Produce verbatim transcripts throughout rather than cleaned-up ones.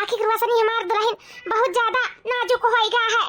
आँखी के रोशनी हमार दुलहिन बहुत ज्यादा नाजुक होइ गा है।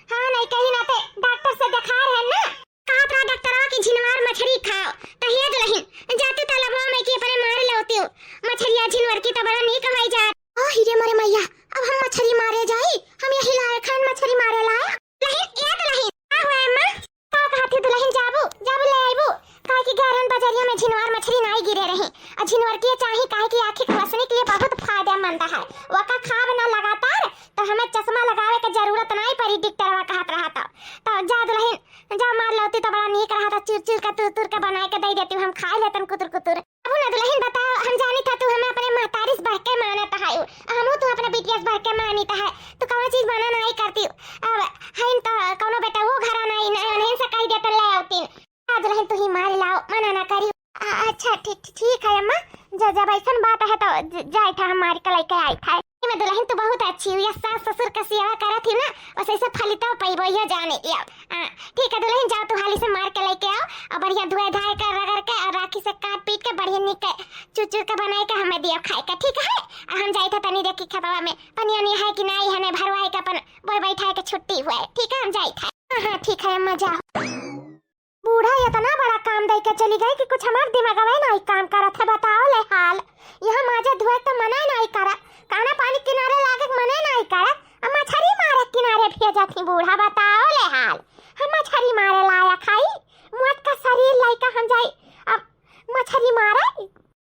हाँ, नहीं कहीं ना ते डॉक्टर से देखा रहे ना। कहत रहा डॉक्टरवा कि झिनवार मछरी खाओ, तो हे दुलहिन, जाती तालाबवा में कि अपने मार लौती हूँ। मछरिया झिनवर की तो बड़ा नीक होइ जात। ओ हीरे मोरे मैया, अब हम मछरी मारे जाई? हम यही लायक हन मछरी मारे लायक? दुलहिन, ए दुलहिन, का हुआ अम्मा? का कहत ही दुलहिन, जाबू, जाबू ले आइबू? काहे कि गैरन बजरिया में झिनवार मछरी नाई गिरे रही। और झिनवर की चाही, काहे कि आँखी के रोशनी के लिए बहुत फायदेमंद है। वका खाब ना लगातार, तो हमें चश्मा लगावे के जरूरत नाई पड़ी, डॉक्टरवा कहत रहा तो। तो जा दुलहिन, जा मार लौती तो बड़ा नीक रहा था, चुर चुर के तुर तुर के बनाए के दे देती हूँ, हम खाए लेतन कुतुर कुतुर। अब ना दुलहिन बताओ, हम जानी था तू हमें अपने महतारी से बढ़ के मानत है, हमू तू अपने बिटिया से बढ़ के मानित है, तू कौनो चीज मना नाई करती। अब हइन तो कौनो बेटा वो घरा नाई, ना उन्हें से कह देतन ले आउतीन। आ दुलहिन तू ही मार लाओ, मना ना करी। आ, अच्छा ठीक, ठीक है अम्मा, ज-, जब ऐसन बात है तो ज-, जाए था हम मार के लेके आई था। मैं दुलहिन तू बहुत अच्छी हुई, सास ससुर का सेवा करत ही ना, बस ऐसे फलितो पैबो ये जाने ये। आ, ठीक है दुलहिन, जाओ तू हाली से मार के लेके आओ और बढ़िया धोए धाए कर रगड़ के और राखी से काट पीट के बढ़िया निक के चुर चुर के बनाए के हमें दियो खाए के, ठीक है? आ हम जाए था तनी देखी खेतवा में पनिया नहीं है कि नहीं है, नहीं भरवाए के अपन बोए बैठाए के छुट्टी हुए, ठीक है? हम जाए था। हाँ, हाँ, ठीक है अम्मा, जाओ। बूढ़ा इतना बड़ा काम दे के चली गई कि कुछ हमार दिमागवा नाई काम करत है। बताओ ले हाल, यहाँ माजा धोए तो मना नाई करा, खाना पानी किनारे लागे के मना नाई करा, अब मछरी मारे किनारे भेजत ही बूढ़ा। बताओ ले हाल, हम मछरी मारे लायक हई? मौत का शरीर लइका हम जाई अब मछरी मारे?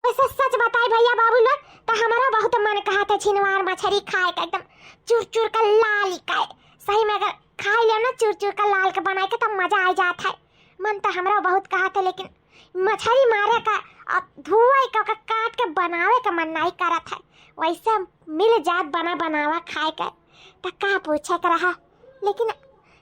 वैसे सच बताई भैया बाबू लोग, तो हमारा बहुत मन कहत है झिनवार मछरी खाए का, एकदम चुर चुर का लाल ही खाए। सही में अगर खाए लेव ना चुर चुर का लाल के बनाए के, तब मजा आ जात है। मन तो हमरा बहुत कहत है, लेकिन मछरी मारे का और धोए के ओकर काट के बनावे का मन नहीं करत है। वैसे मिल जात बना बनावा खाए के, तो का पूछे के रहा। लेकिन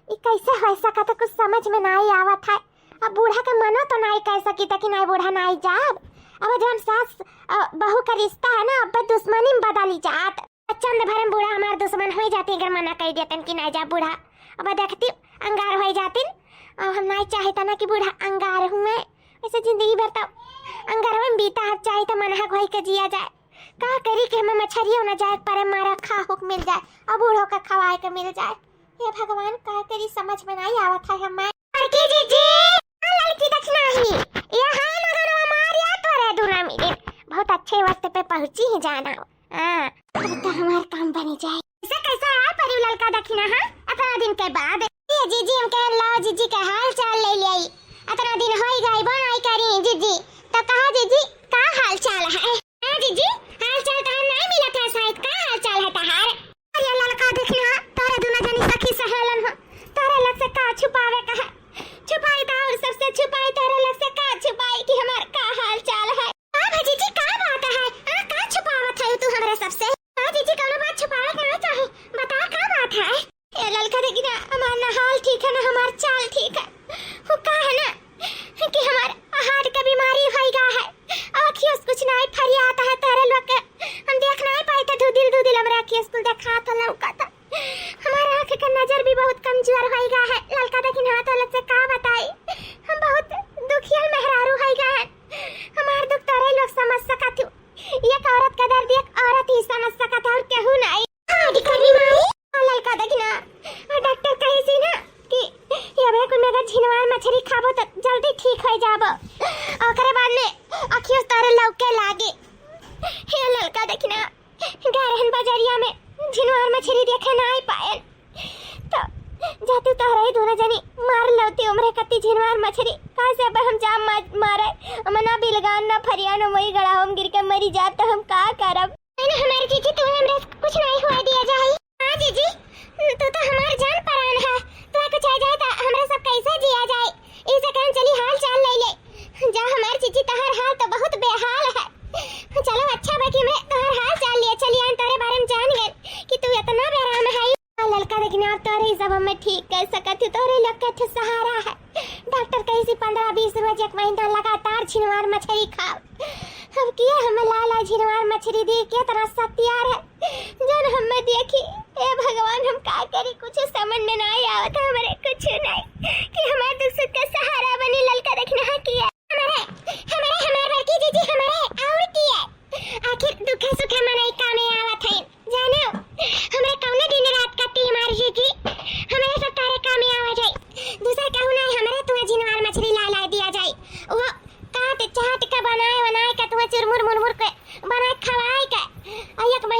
ई कैसे हो सकत है, कुछ समझ में नहीं आवत है। अब बूढ़ा के मनो तो नाई कह सकी त कि नाई बूढ़ा नाई जाब। अब जौन सास, अ, बहू का रिश्ता है ना, अब दुश्मनी में बदली जात। चंद भर में बूढ़ा हमार दुश्मन हो जाती अगर मना कह देतन कि नाई जाब बूढ़ा। अब देखती अंगार हो जाती, अब हम नाई चाहता ना कि बूढ़ा अंगार हुए। ऐसे जिंदगी भर तो अंगार में बीता, अब चाहे तो मनहक होई के जिया जाए। का करी कि हमें मछरियो न जाए परे, मारा खा हुक मिल जाए और बूढ़ो का खवाए के मिल जाए। हे भगवान, का करी, समझ में नहीं आवत है हमें। लड़की जीजी, हाँ लड़की दखिना ही, ये है मगनवा मारिया तोरे दूना मिले। बहुत अच्छे वक्त पे पहुँची ही जाना। हाँ, अब तो हमार काम बनी जाए। ऐसा कैसा है परी ललका दखिना, हाँ? इतना दिन के बाद। ये जीजी हम कहे लाओ जीजी के हाल चाल ले ले आई। इतना दिन होई गई, बनाई करी जीजी। तो कहा जीजी, का हाल चाल है? हाँ जीजी, हाल चाल तो नहीं मिलत है शायद, का हाल चाल है तहार? अरे ललका देखना, तोरे दुनो जनी सखी सहेलन हो, तोरे लोग से का छुपावे का है? छुपाई तो और सबसे छुपाई, तोरे लोग से का छुपाई कि हमार का हाल चाल है? हाँ भाई जीजी, का बात है? आ, का छुपावत है तू हमरे सबसे? हाँ जीजी, कौनो बात छुपावे के ना चाहे, बता का बात है? ए ललका देखी ना, हमार ना हाल ठीक है ना हमार चाल ठीक है। वो का है ना कि हमार हार्ट के बीमारी होई गा है, आँखियों से कुछ नहीं फरियात है तोरे लोग के। हम देख नहीं पाई थे, धुदिल धुदिल हमरे आँखियों से कुल देखा था, लौका था। हमार आँख के नजर भी बहुत कमजोर होई गा है। ललका देखी ना, तो लग से का बताई, हम बहुत दुखियल मेहरारू होई गा है। हमार दुख तोरे लोग समझ सकत हो। एक औरत का दर्द एक औरत ही समझ सकत है और केहू नहीं। हाँ, ललका देखी ना, डॉक्टर कहे सी ना कि ये अबे कोई में अगर झिनवार मछरी खाबो तो जल्दी ठीक हो जाबो। ओकरे बाद में अखियों तारे लौके लागे। हे ललका देखी ना, गरहन बजरिया में झिनवार मछरी देखे ना आई पाएन। तो जाती तोहरे ही दोनों जनी मार लौती उमरे कत्ती झिनवार मछरी। काहे से अब हम जाम मा-, मारे, हम ना बिलगान ना फरियान, हम वही गड़ा हम गिर के मरी जात तो हम का करब? अरे हमार जीजी, तू हमरा से कुछ नहीं हुआ दिया जाए। हाँ जीजी, तू तो हमार जान परान है, तू कुछ आ जाए तो हमरा सब कैसे जिया जाए? इसे कहन चली हाल चाल ले ले। जा हमार जीजी, तोहर हाल तो बहुत बेहाल है। चलो अच्छा बा कि मैं तोहर हाल चाल लिए चली आन, तोरे बारे में जान गए कि तू इतना बेराम है। हाँ ललका देखना, अब तोरे ही सब हमें ठीक कर सकत हो, तोरे लोग के ठे सहारा है। डॉक्टर कहे सी पन्द्रह बीस रोज एक महीना लगातार झिनवार मछली खाओ। अब किया हमें लाला झिनवार मछली दी के तरह सत्यार है। जन हमें देखी, ए भगवान, हम का करी, कुछ समझ में नहीं आवत है हमरे, कुछ नहीं, कि हमार दुख सुख का सहारा बनी। ललका देखना है किया हमारे, हमारे, हमार बड़की जीजी हमारे, और किया? आखिर दुखे सुखे मनई कामे आवत है, जाने?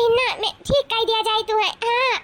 इन्ना में ठीक कइ दिया जाई तुहैं। हाँ,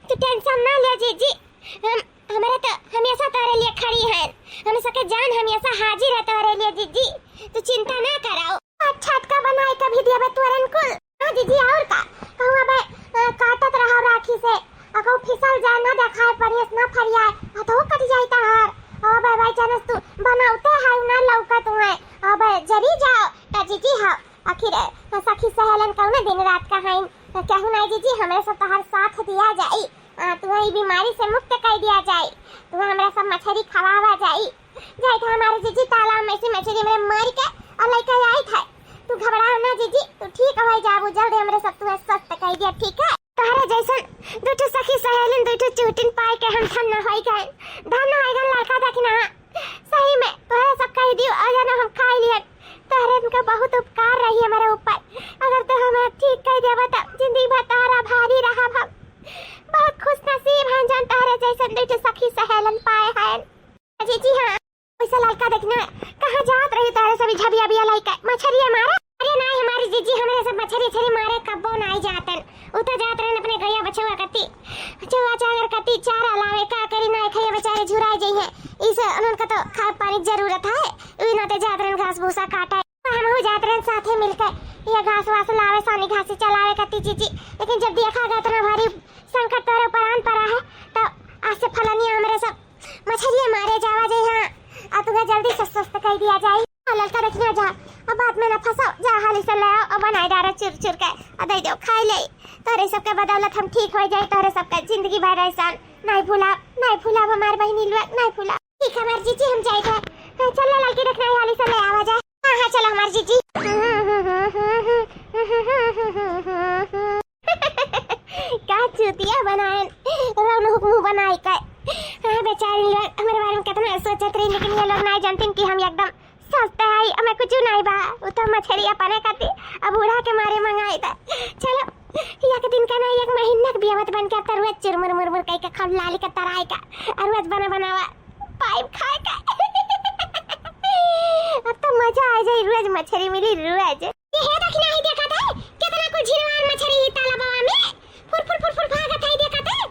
तू tension ना ले जीजी। हम, हमरा तो हमेशा तोहरे लिए खड़ी हैं। हम सबके जान हमेशा हाजिर है तोहरे लिए जीजी। तू चिंता ना कराओ। अच्छा, अटका बनाए के भी देबे तोरन कुल। हाँ जीजी, और का? कहूँ अबे, अ, काटत रहा राखी से, आ कहूँ फिसल जाए, ना देखाए पड़ियस, ना फरियाए, हथवा कट जाई तहार। अबे by chance तू बनावते है, ना लौकत हुए, अबे जरी जाओ, त जीजी हाँ, आखिर, अ, सखी सहेलन कौनो दिन रात का हईन, त केहू नहीं जीजी, हमरे सब तहार साथ दिया जाई। आ, तुहैं ई बीमारी से मुक्त कइ दिया जाई, तुहैं हमरा सब मछरी खवावा जाई। जाई तो हमारे जीजी तालाब में से मछरी हमरे मार के और लइके आई था। तू घबराओ ना जीजी, तू ठीक होइ जाबू, जल्दी हमरे सब तुहैं स्वस्थ कइ दिया, ठीक है? तोहरे जैसन दुइ ठो सखी सहेलिन, दुइ ठो चूटिन पाए के हम धन्य होइ गए, धन्य होइ गए लड़का देखना। सही में तोहरे सब कह दियो, और जानो हम खाई लिए, तोहरे इनका बहुत उपकार रही हमारे ऊपर। अगर तू हमें ठीक कह देबा त जिंदगी भर तोहरा भारी रहब हम। बहुत खुश नसीब हैं जौन तोहरे जैसन दुइ ठो सखी सहेलन पाए हैं। जीजी हाँ, वैसे लड़का देखना, कहाँ जात रही तोहरे सभी झबिया बिया लइके मछरिया मारे? अरे नाहीं, हमारी जीजी हमरे सब मछरी छरी मारे कब्बो नाहीं जातन। उ तो जात रहन अपने गैया बछवा कती, चौआ चांगर कती चारा लावे, का करी, नाहीं खाइए बेचारे झुराए जइहें। इसे उनका तो खाए पानी की जरूरत है, उ नाते जात रहन घास भूसा काटे। हमहू जात रहन साथे मिलके ये घास वास लावे, सानी घासी चलावे कती जीजी। लेकिन जब देखा गया इतना भारी संकट तोरे ऊपर आन पड़ा है, तो आज से फलनिया हमरे सब मछरिया मारे जावा जइहें, आ तुहैं जल्दी से स्वस्थ कइ दिया जाई। आ ललका देखना जा, अब बात में ना फंसाओ, जा हाली से ले आओ, और बनाए डारा चुर चुर के, आ दे दो, खाई ले। तोहरे सबके बदौलत हम ठीक होइ जाई, तोहरे सबके जिंदगी भर एहसान नहीं भुलाब, नहीं भुलाब हमार बहिनी लोग, नहीं भुलाब। ठीक है हमार जीजी, हम जाई थे। हाँ, चल ना ललकी देखना हाली से ले आवा जाए। हाँ, हाँ, चलो हमार जीजी। का चूतिया बनाएन, रौन हुक्मू बनाई का। हाँ, बेचारी लोग हमरे बारे में कितना सोचत रही, लेकिन ये लोग नाहीं जानतीन कि हम एकदम सस्ते आई, हमें कुछ नाहीं बा। उ तो मछरी अपने खाती अब बूढ़ा के मारे मंगाई था। चलो, एक दिन का ना, एक महीना के बियावत बन के अब तो रोज चुरमुर मुरमुर कह के खौलाली के तराई का, और रोज बना बनावा पाइप खाए का। अब तो मजा आ जाई, रोज मछरी मिली, रोज। ये हे देखी नाहीं देखत है, कितना कुल झिनवार मछरी ई तालाबवा में फुर फुर फुर फुर भागत है, देखत है।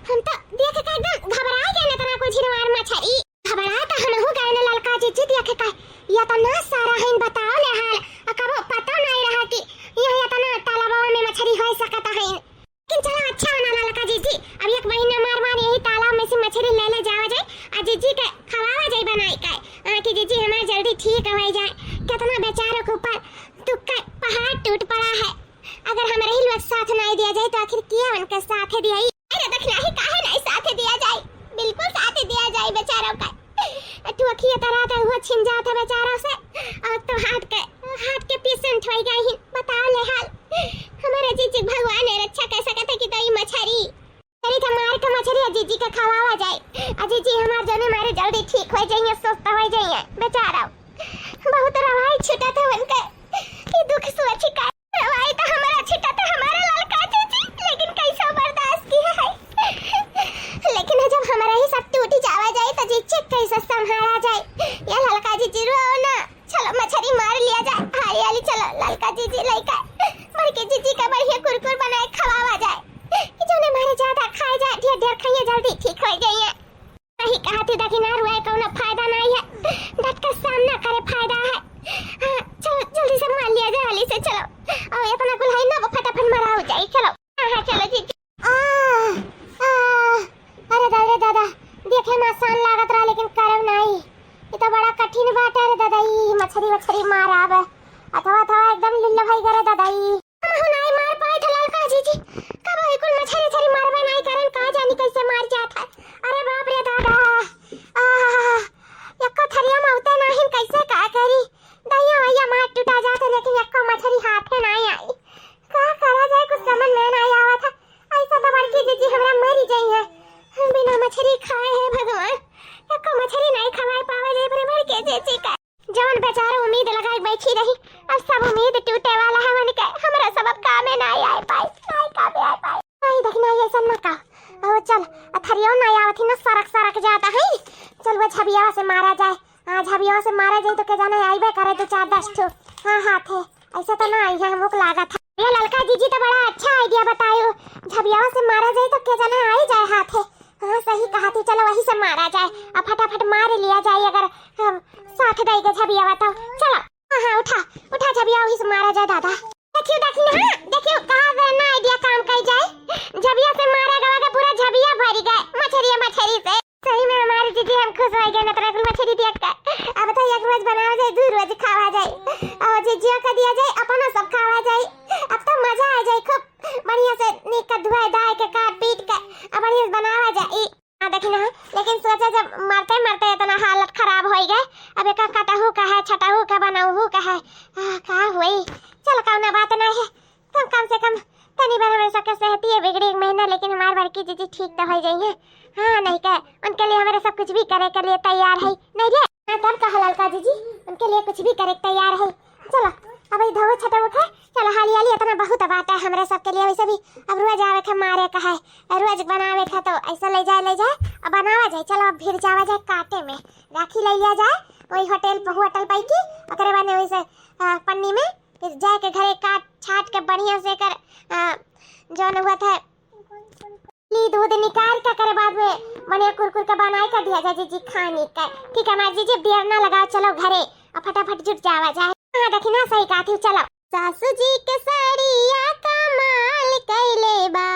हम तो देख के एकदम घबरा गए, इतना कुल झिनवार मछरी। घबरा तो हमहू गए न ललका जीजी देख के, इतना सारा हइन बताओ ले हाल, आ कबो पता नाहीं रहा कि यहाँ इतना तालाबवा में मछरी होइ सकत हइन। लेकिन चलो अच्छा होना ललका जीजी, अब एक महीना मार मार यही तालाब में से मछरी ले ले जावा जाए, आ जीजी के खवावा जाए बनाई के, आ कि जीजी हमार जल्दी ठीक होइ जाए। कितना बेचारों के ऊपर दुख का पहाड़ टूट पड़ा है। अगर हमरे ही लोग साथ नाहीं दिया जाए तो आखिर किया उनके साथ दिया? अरे देखना ही काहे नाहीं साथ दिया जाए, बिल्कुल साथ दिया जाए बेचारों का। तू अखिया तरह तो हुआ छिन जात है बेचारों से, और तो हाथ के, हाथ के पीसेंट होइ गए ही। बताओ ले हाल, हमारे जीजी भगवान ने रक्षा कर सकत है कि तो ई मछरी, चली तो मार के मछरी आ जीजी के खवावा जाए। आ जीजी हमार जने मारे जल्दी ठीक होइ जाइए, स्वस्थ होइ जाइए बेचारा। बहुत रवाई छूटा था उनके, ये दुख सोच का। रवाई तो हमारा छूटा था, हमारा ललका जीजी, लेकिन कैसा बर्दाश्त किया है। लेकिन जब हमारा ही सब टूटी जावा जाए तो जीजी कैसे संभाला जाए? ये ललका जीजी रो ना। चलो मछरी मार लिया जाए, हाली हाली चलो ललका जीजी लइका, बड़के जीजी का बढ़िया कुरकुर बनाए खवावा जाए, कि जौने मारे ज्यादा खाए जाए, ढेर ढेर खाइए, जल्दी ठीक होइ जाइए। सही कहा थी देखी ना, रुआए कौनो फायदा नाहीं है, डट के सामना करे फायदा है। हाँ, चलो जल्दी से मार लिया जाए, हाली से चलो, और अपना कुल्हाई ना वो फटाफट मराओ जाए, चलो। हाँ, हाँ, चलो जीजी। आ, आ, अरे दादा रे दादा, देखे में आसान लागत रहा लेकिन करब नाहीं। ये तो बड़ा कठिन बात है रे दादा, ई मछरी वछरी माराब। अथवा अथवा एकदम लिल्ला भाई करे दादा ई। हम हु नाहीं मार पाए थे ललका जीजी, कब ही कुल मछरी छरी मारबे नाहीं करन, का जानी कैसे मार जात है। अरे बाप रे दादा, आ, यक्को थरिया में उते नाहीं, कैसे का करी। दहिया वहिया मार टूटा जात है लेकिन यक्को मछरी हाथे नाहीं आई। का करा जाए, कुछ समझ में नाहीं आवत है। ऐसा तो बड़की जीजी हमरा मरी जाई है। हम बिना मछरी खाए है भगवान, एको मछरी नाहीं खवाए पावे जाए अपने बड़के जीजी का। जौन बेचारा उम्मीद लगाए बैठी रही, अब सब उम्मीद टूटे वाला है उनके। हमरा सब अब कामे नाहीं आए पाए, नाहीं कामे आए पाए। नाहीं देखना, ये सब ना का। ओ चल, अथरियो नाहीं आवत ही ना, सरक सरक जाता है। चल वो झबिया से मारा जाए। हाँ, झबिया से मारा जाए तो के जाने आइबे करे दो चार दस ठो। हाँ, हाथ है। ऐसे तो ना आई है, हमको लागत है। तो ललका जीजी तो बड़ा अच्छा idea बतायो, झबियावा से मारा जाए तो के जना आई जाए हाथे। हाँ, सही कहा थी, चलो वही से मारा जाए, अब फटाफट मार लिया जाए, अगर हम साथ देगा झबियावा तो। चलो, हाँ, हाँ, उठा, उठा झबिया, वही से मारा जाए दादा। देखियो, देखियो, हाँ, देखियो, कहा से ना idea काम कर जाए, झबिया से मारा गवा के पूरा झबिया भर गए मछरिया मछरी से। सही में हमारी जीजी हम खुश हो गए, नतरा कुल मछली देख के। अब तो एक रोज बनावा जाए, दो रोज खावा जाए, और जीजिया का दिया जाए, अपना सब खावा जाए। अब तो मजा आ जाए, खूब बढ़िया से नीक के धुआई धाई के काट पीट के अब बढ़िया से बनावा जाए। ई, हाँ, देखी ना, लेकिन सोचा जब मरते मरते इतना हालत खराब हो गए, अब एक कटहू का है, छटहू का, बनहू का है, आ, का हुई? चल, कौनो बात ना है, कम, कम से कम तनी बार हमरे सबके सेहतिये बिगड़ी एक महीना, लेकिन हमार बड़की जीजी ठीक तो हो जाइए। हाँ, नहीं के उनके लिए हमरे सब कुछ भी करे के लिए तैयार है, नहीं रे? हाँ, तब कहा ललका जीजी, उनके लिए कुछ भी करे के तैयार है। चलो, अब ई धोवो छटवो के, चलो हाली हाली, इतना बहुत बात है हमरे सबके लिए। वैसे भी अब रोज आवे के मारे का है, रोज बनावे के तो ऐसा ले जाए, ले जाए, अब बनावा जाए। चलो, अब फिर जावा जाए काटे में, राखी ले लिया जाए, वही होटल पर, होटल पर की, ओकरे बाद में वैसे, आ, पन्नी में फिर जाए के घरे काट छाट के बढ़िया से कर, आ, जौन हुआ था, ली दूध निकाल के करे बाद में बढ़िया कुरकुर के बनाए के दिया जाए जीजी खानी के। ठीक है, हमार जीजी देर ना लगाओ, चलो घरे और फटाफट जुट जावा जाए। हाँ, देखी ना, सही कहा थी, चलो। सासू जी के साड़िया कमाल कैले बा,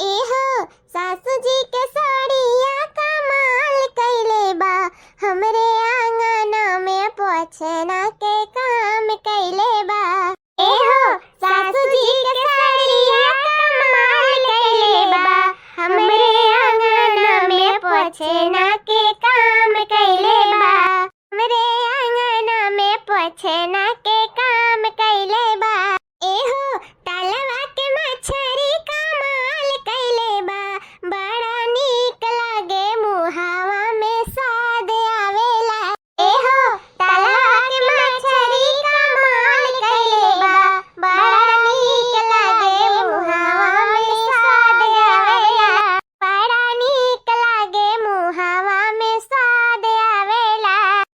ए हो, सासू जी के साड़िया कमाल कैले बा, हमरे आंगन में पोछना के काम कैले बा। ए हो, सासू जी के साड़िया कमाल कैले बा, हमरे आंगन में पोछना के काम कैले बा, हमरे आंगन में पोछना के काम कैले बा। ए हो, तलवा के मछरी कमाल कैले बा, बड़ा नीक लागे मुहावा में स्वाद आवेला। ए हो, तलवा के मछरी कमाल कैले बा, बड़ा नीक लागे मुहावा में स्वाद आवेला, बड़ा नीक लागे मुहावा में स्वाद आवेला।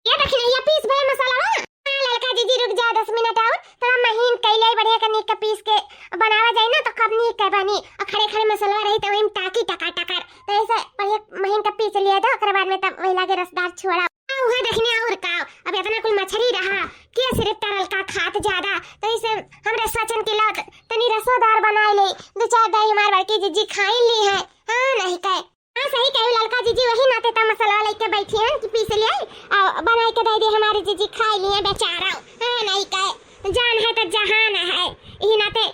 ये देखी ना, ये पीस भए मसाला बा। हाँ, ललका जीजी रुक जा दस मिनट और, थोड़ा महीन कैले बढ़िया के नीक के पीस के बनावा जाए ना तो कब नीक के बनी, और खड़े खड़े मसाला रही तो वही में टाकी टका टकर, तो ऐसे बढ़िया महीन के पीस लिया दो, ओकरे बाद में तब वही लागे रसदार छुआड़ा। आ, उहे देखने और का, अब इतना कुल मछरी रहा, के सिर्फ तरल का खात ज्यादा, तो इसे हमरे सोचन की लौट तनी रसोदार बनाए ले, दो चार दाई हमार बड़की जीजी खाई ली है। हाँ, नहीं कहे। हाँ, सही कहे ललका जीजी, वही नाते त मसाला लेके बैठी हैं कि पीस ले आई, आ, बनाए के दे दे हमारी जीजी खाई लिए बेचारा। हाँ, नहीं कहे, जान है तो जहान है, यही नाते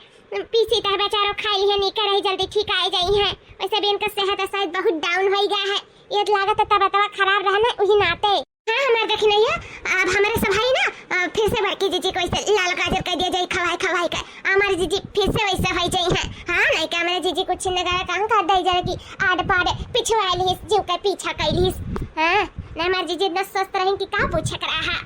पीसी त बेचारो खाई लिए, नीके रही, जल्दी ठीक आ जाई हैं। वैसे भी इनका सेहत शायद बहुत down हो गया है, ये लागत है तबीयत खराब रहने वही नाते। हाँ, हमार देखी नहीं है, अब हमारे सब है ना, अ, फिर से बड़की जीजी को ऐसे लाल गाजर कह दिया जाए, खवाए खवाए के, हमारी जीजी फिर से वैसे हो जाई है। हाँ, नहीं क्या हमारी जीजी कुछ नगारा काम कर दे जाए कि आड़ पाड़ पिछुआ लिहिस, जीव के पीछा कर लिहिस। हाँ, नहीं हमारी जीजी इतना स्वस्थ रही कि का पूछे कर रहा।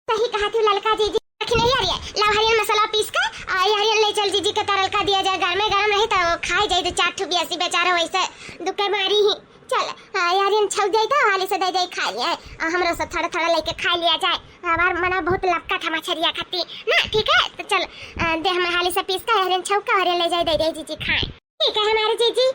सही कहा थी ललका जीजी। देखी नहीं यार, ये लाओ हरियर मसाला पीस के, आ, ये हरियर ले चल जीजी के तरल का दिया जाए, गरमे गरम रही तो खाए जाए, दो चार ठो बियासी बेचारा वैसे दुखे मारी ही। चल, हाँ, यार, इन छौ जाई तो हाली से दे जाई खा लिया, और हमरो से थोड़ा थोड़ा लेके खा लिया जाए। हमार मना बहुत लपका था मछरिया खाती ना, ठीक है? तो चल, अ, दे हमें हाली से पीस के, यार, इन छौ का, और ले जाई, दे दे जीजी खाए। ठीक है, हमारे जीजी।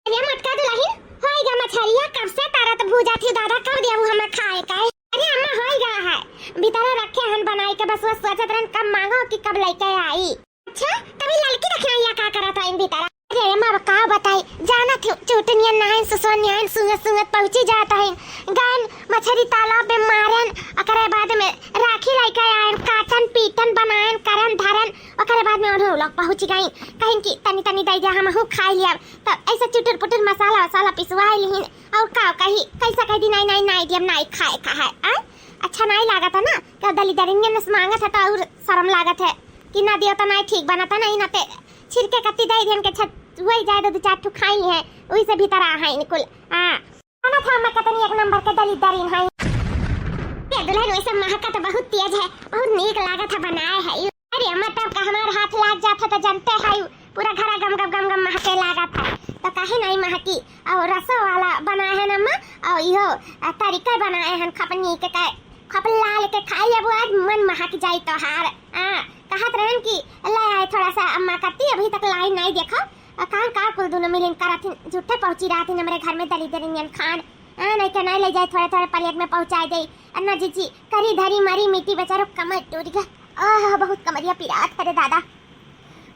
अरे मोटका दुलहिन, होई गा मछरिया, कब से तरत भूजा थी दादा, कब देबू हमें खाए का? अरे अम्मा, होई गा है, भीतरे रखे हन बनाई के, बस वो सोचत रहन कब मांगो कि कब लेके आई। अच्छा, तभी ललकी देखना या का करत है इन भीतर। अरे अम्मा, अब का बताई, जाना थी चुटनिया नाइन सुसनिया सुंगत सुंगत पहुंची जात है। गन मछरी तालाब में मारन, ओकरे बाद में राखी लेके आयन, काटन पीटन बनायन करन धरन, ओकरे बाद में उन्हें लोग पहुंच गई। कहीं कि तनी तनी दे जा, हमहू खाई लिया। तब ऐसे चुटुर पुटुर मसाला वसाला पिसवाई लिहिन। और का कही, कैसा कह दी, नहीं, नहीं, नहीं दियम, नहीं खाए का है, आ? अच्छा नहीं लागत है ना, क्या दलिदरिनिया में से मांगत है तो और शर्म लागत है कि ना दियो तो नहीं ठीक बनत है, नहीं ना ते छिड़के कत्ती दे दियन के छत हुई जाए, दो, दो चार ठो खाई है, वही से भीतर आ है इनकुल। हाँ, खाना था मैं कतनी एक नंबर के दलिदरिन है। ये दुल्हन वैसे महका तो बहुत तेज है, बहुत नीक लागत है बनाए है। अरे अम्मा, तब का हमार हाथ लाग जात है तो जानते है, पूरा घरा गम गम गम गम महके लागत है, तो काहे नहीं महकी? और रसो वाला बनाए हैं अम्मा, और इहो, अ, तरीका बनाए हैं खपनी के, के खप लाल के खाई, अब आज मन महक जाई तोहार। आ, कहत रहन कि ले आए थोड़ा सा अम्मा कत्ती, अभी तक लाई नाई देखो। आ, कहाँ का कुल दुनो मिलिन करत हिन, झूठे पहुँची रहत हिन हमरे घर में दलिदरिनियन खान। आ, नाई के नाई ले जाए, थोड़े थोड़े प्लेट में पहुँचाए दे। आ, ना जीजी, करी धरी मरी मिट्टी बेचारो कमर टूट गया। आह, बहुत कमरिया पिरात है रे दादा,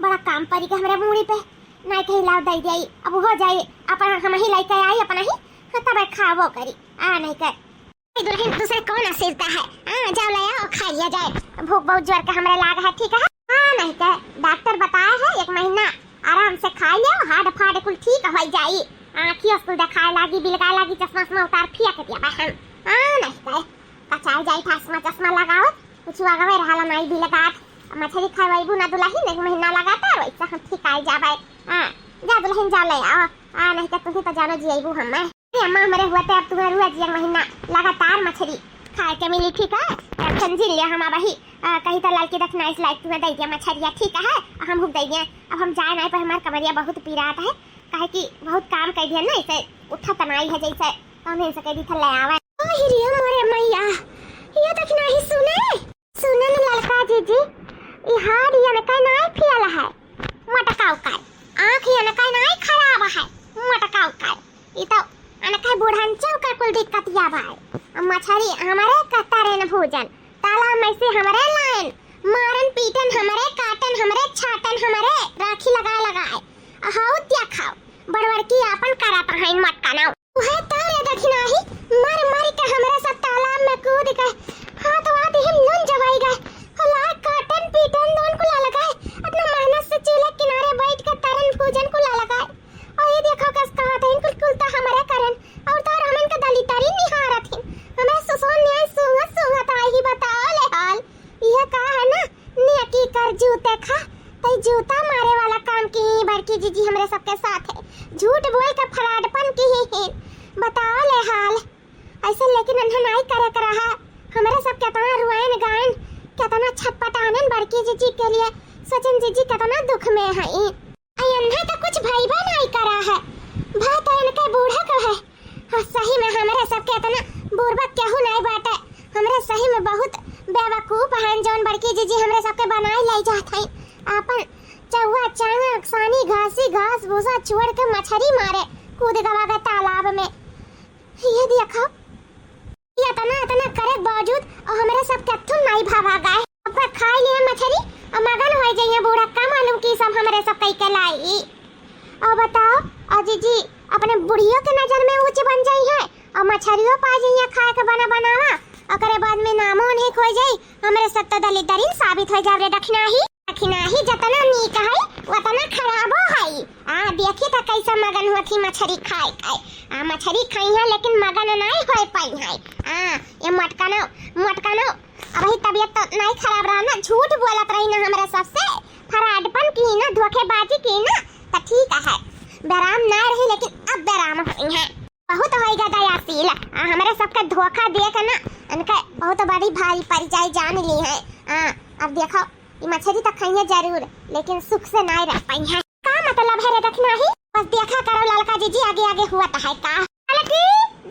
बड़ा काम पड़ी गया हमरा मूड़ी पे। नाई कही लाओ दे दे, अब हो जाए, अपन हम ही लेके आई अपना ही, हाँ, तब खाबो करी। आ, नाई के दुल्हन दूसरे कौन असुविधा है? हाँ, जाओ ले आओ, खा लिया जाए। भूख बहुत जोर के हमरे लाग है, ठीक है? हाँ, नाई के डॉक्टर बताए है, एक महीना आराम से खा लियो, हाड फाड कुल ठीक हो जाई। आँखियों कुल देखाए लागी, बिलगाए लागी, चश्मा उश्मा उतार फेंक दिया बा हम। हाँ, नाई के कचाई जाई, चश्मा चश्मा लगाओ, कुछ अगवे रहला नाई बिलगात। मछरी खवाइबू ना दुल्हन, एक महीना लगातार, वैसे हम ठीक आए जाबे। हाँ, जा दुल्हन, जा ले आओ। आ, नाई के तुही तो जानो जियबू हमें। अरे अम्मा, हमरे हुआ ते अब तुम्हें रुआ जिया महीना लगातार मछरी खाए के मिली, ठीक है? अब समझी लिया हम अब ही, आ, कहीं तो लड़की दखिनाई से लायक तुम्हें दे दिया मछरिया, ठीक है? हम हुक दे दिए, अब हम जाए नाई पर हमार कमरिया बहुत पीरात है, काहे कि बहुत काम कर दिया ना, इसे उठा तनाई है जैसे, तो उन्हें इनसे कह दी था ले आवे। ओ हिरिया मोरे मैया, ये दखिनाई सुने, सुने न लड़का जीजी, ई हाड़ ये अनका नाई फेल है, मोटका उकर, आँख ये अनका नाई खराब है, मोटका उकर। ई तो अनका बुढ़न चौका कुल दिक्कतिया बा। अब मछरी हमरे कहता रहे न भोजन, तालाब में से हमरे लाइन, मारन पीटन हमरे, काटन हमरे, छाटन हमरे, राखी लगाए लगाए। हऊ त्या खाओ, बड़बड़की आपन करत हैं मटका नाऊ। उहे तारे दखिनाही, मर मर के हमरे सब तालाब में कूद के हाथ वाथ ही लुन जवाई गए। हला काटन पीटन दोन कुला लगाए, अपना मेहनत से चूल्हे किनारे बैठ के तरन पूजन कुला लगाए। और ये देखो कस कहत हैं, कुल कुल तो हमरे करन, और तो और हमन के दलिदरी निहारत हैं। हमें सुसोन न्याय सूंघत सूंघत आई ही, बताओ ले हाल। यह का है ना, नेकी कर जूते खा, तई जूता मारे वाला काम की बड़की जीजी हमरे सबके साथ है। झूठ बोल के फराडपन की ही है, बताओ ले हाल। ऐसे लेकिन अन्हा नाई करे के रहा। हमरे सब केतना रुआइन गाइन, केतना छटपटानन बड़की जीजी के लिए। सोचन जीजी केतना दुख में है। आ अन्हा तो कुछ भइबे नाई करा है, भा तो इनके बूढ़ा को है। हाँ, सही में हमरे सबके इतना बुर्बक केहू नाई बाटे। हमरे सही में बहुत बेवकूफ हैं जौन बड़की जीजी हमरे सबके बनाए ले जात हैं। आपन चौवा चांगा सानी घासी घास भूसा छोड़ के मछरी मारे कूद गवा गए तालाब में। ये देखो, ये इतना, इतना करे के बावजूद और हमरे सब कत्थुन नाई भावा गए। अब का खाई लिए मछरी और मगन हो जाइए बूढ़ा, का मालूम की सब हमरे सब कई के लाई। और बताओ, और जीजी अपने बुढ़ियो के नजर में ऊंच बन जाई है और मछरियो पा जाइए खाए के बना बनावा, ओकरे बाद में नामो अनेक हो जाई, हमरे सब तो दलिदरिन साबित हो जाब रे दखिनाही। दखिनाही जतना नीक है, उतना खराबो है। आ, देखी त कैसा मगन होत ही मछरी खाए खाए। आ, मछरी खाई है, लेकिन मगन नाई होए पाई है। आ, ये मोटकनो, मोटकनो, अबही तबियत तो नाई खराब रहा ना, झूठ बोलत रही ना हमरे सबसे, फराडपन की ना, धोखेबाजी की ना, त ठीक है, बेराम ना रही, लेकिन अब बेराम होई है। बहुत होइगा दयाशील, आ, हमरे सबके धोखा दे के ना, इनके बहुत बड़ी भारी पड़ जाए, जान ली है। आ, अब देखो, ई मछरी तो खाइए जरूर, लेकिन सुख से नाई रह पाई है। का मतलब है रे दखिनाही? बस देखा करो ललका जीजी आगे आगे हुआ तो है का। ललकी,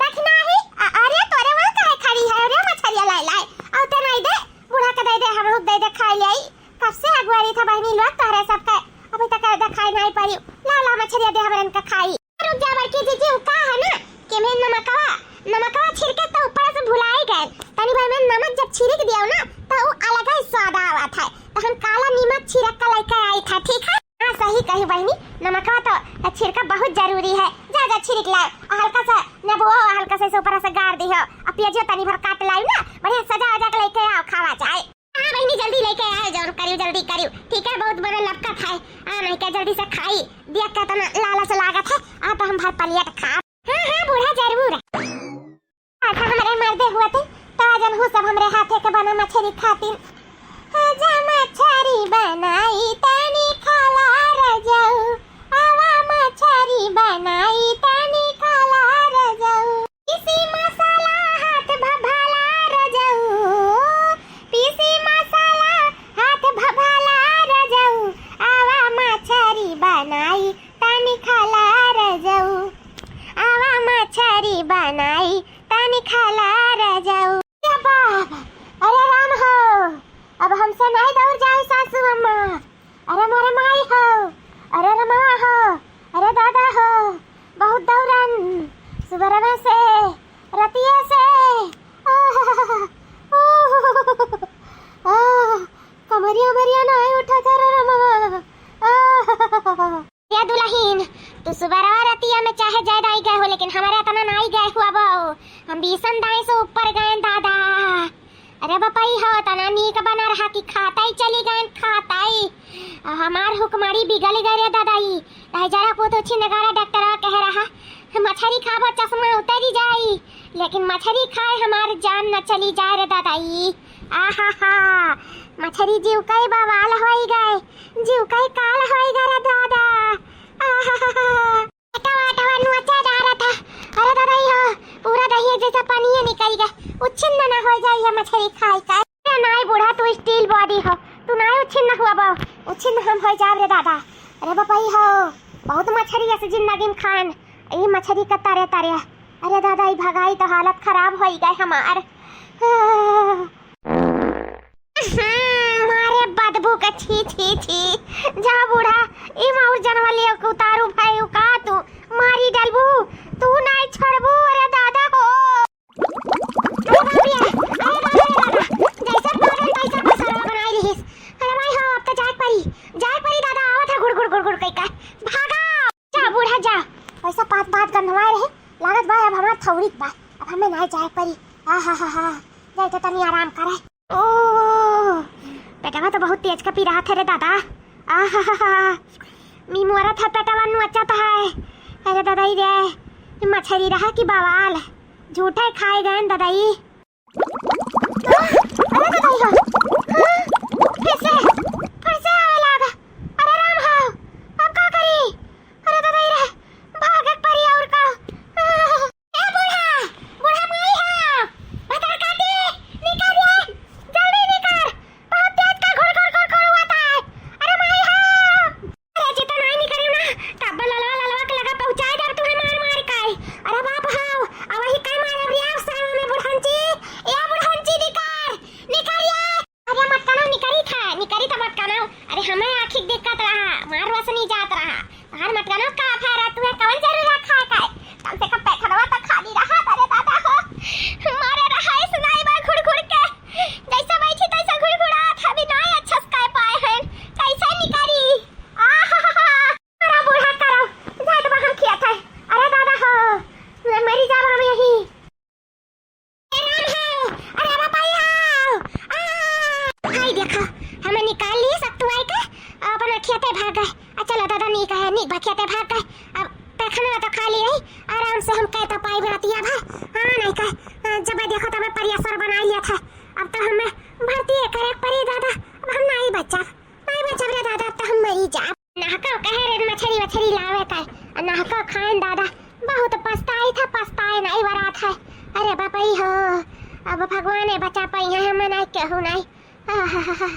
दखिनाही, अ-, अरे तोरे वहाँ काहे खड़ी है रे मछरिया लाई लाई? और ते नाई दे, बूढ़ा के दे दे, हम लोग दे दे खाई ले आई। कब से अगुआरी था बहनी लोग तोहरे सबके, अभी तक देखाई नाई पड़ी। ला ला मछरिया दे हमरन के खाई। रुक जा बड़की जीजी, उ का है ना कि मैं नमकवा, नमकवा छिड़के तो ऊपर से भुलाई गए। तनी भर में नमक जब छिड़क दियो ना तो उ अलग ही स्वाद आवत है। तो हम काला नमक छिड़क के लेके आई था, ठीक है? हाँ सही कही बहनी, नमकवा तो छिड़का बहुत जरूरी है। जा जा छिड़क लाओ, और हल्का सा नींबू और हल्का सा इसे ऊपर से गाड़ दी हो, और प्याजो तनी भर काट लाई ना, बढ़िया सजा वजा के लेके आओ, खावा जाए। हाँ बहनी, जल्दी लेके आए, जौन करियो, जल्दी करियो, ठीक है? बहुत बड़ा लपकत है, आ नहीं के जल्दी से खाई, देख के तना लालच लागत है, आ तो हम भर पलियट खा। हाँ, हाँ, बूढ़ा जरूर। अच्छा, हमरे मर्दे हुआ थे, तो जन हूँ सब हमरे हाथे के बना मछरी खातिन। आजा मछरी बनाई तनी खाला रजऊ, आवा मछरी बनाई तनी खाला रजऊ। पीसी मसाला हाथ भभाला रजऊ, पीसी मसाला हाथ भभाला रजऊ, आवा मछरी बनाई तनी खाला रजऊ, आवा मछरी बनाई तनी खाला रजऊ। या बाबा, अरे रमवा हो, अरे दादा हो, बहुत दौरन, सुबरवे से, रतिया से, आह, आह, कमरिया मरिया नाई उठत है रे रमवा। आह। या दुलहिन, तू सुबरवा रतिया में चाहे जाए दाई गए हो, लेकिन हमरे अतना नाई गए हुआ बो। हम बीसन दाई से ऊपर गए दादा। अरे बपई हो, तना नीक बना रहा कि खाताई चली गए, खाताई। आ, हमार हुकमारी बिगल गए रे दादाई। ताई जरा पोतो छिन नगारा डॉक्टरवा कह रहा, मछरी खाबो चश्मा उतरी जाई, लेकिन मछरी खाए हमार जान न चली जाए रे दादाई। आहा हा, मछरी जीव कई बवाल होई गए, जीव कई काल होई गए रे दादा। आहा हा, पेटवा, पेटवा नुआ जा रहा था। अरे दादा, ई हो, पूरा दहिया जैसा पानी है निकल गया। उच्छिन्न ना हो जाए ये मछरी खाई का। अरे नाई बूढ़ा, तू steel body हो, तू नाई उच्छिन्न हुआ बा, उच्छिन्न हम हो जाब रे दादा। अरे बापा, ई हो, बहुत मछरी ऐसे जिंदगी में खान, ई मछरी का तरे तरे। अरे दादा, ई भगाई तो हालत खराब होई गए हमार। हम्म, मारे बदबू के, छी, छी, छी। जा बूढ़ा, ई माउर जनवा ले के उतारू भाई, उ का तू मारी डलबू, तू नाई छोड़बू, अरे दादा हो। अरे बाप रे, अरे दादा रे दादा, जैसे पागल तैसे पसरवा बनाई रहीस। अरे माई हो, अब तो जाए परी, जाए परी दादा, आवत है गुड़ गुड़ गुड़ गुड़ कई का। भागा। जा बूढ़ा जा, वैसा पात पात गंधवाए रहे, लागत बा अब हमार थौड़ी के बा, अब हमें ना जाए परी। आ हा हा हा, जाए तो तनी आराम करे। ओ, पेटवा तो बहुत तेज का पिरात है रे दादा। आ हा हा हा, मी मोरा था पेटवा नु अच्छा था है। अरे दादा, ई रे, ई मछरी रहा कि बवाल, झूठे खाए गए दादा ई। अरे दादा, ई हो। हाँ, फिर से, फिर से आवे लागा। अरे राम हो, अब का करी? अरे दादा, ई रे, भागक परी और का। ए बूढ़ा, बूढ़ा माई हो, भतार काटी, निकर रे, जल्दी निकर, बहुत तेज का घुड़ घुड़ घुड़ घुड़ हुआ था। अरे माई हो। अरे, जितना नाई निकरियो ना, तब ललवा, ललवा के लगा पहुँचाए देब तुम्हें मार, मार के। अरे बाप हो, अब वही कई मारे रे, अब सावन में बुढ़ंची, ए बुढ़ंची निकर, निकर ये। अरे मत कानो, निकरी था, निकरी था मत कानो। अरे हमें आँखी दिक्कत रहा, मार रोशनी जात रहा। मार मत कानो, का फेरा तुम्हें कवन जरूरत है का? कम से कम पैखनवा तो खाली रहा, अरे दादा हो। मारे रहा इस नाई बा घुड़ घुड़ के, जैसे बैठी तैसे घुड़घुड़ात है, अभी नाई अच्छा से कह पाए हैं, कैसे निकरी? आहाहा! अरे बूढ़ा करो, जात बा हम खियात है। अरे दादा हो, मैं मरी जाब हम यही। ए राम हो, अरे बाबा आओ। आ! हाय देखो, हमें निकाल लिए सत्तू आई के, अपन खियाते भाग गए। आ चलो दादा, नीक है, नीक बा खियाते भाग गए। अब पैखाना तो खाली रही, आराम से हम कहता पाई बरातिया भर। हाँ, नहीं कह, जब देखो तब परिया सर बना लिया था। अब तो हमें भर्ती करे परी दादा, अब हम नहीं बचा। नाई बचब रे दादा, अब तो हम मरी जाब। नहका कहे रे मछरी वछरी लावे का, नहका खाएन दादा, बहुत पछताई था, पछताए नाई बरात है। अरे बापई हो, अब भगवान बचा पाई है, हम नाई केहू नाई। आहाहा।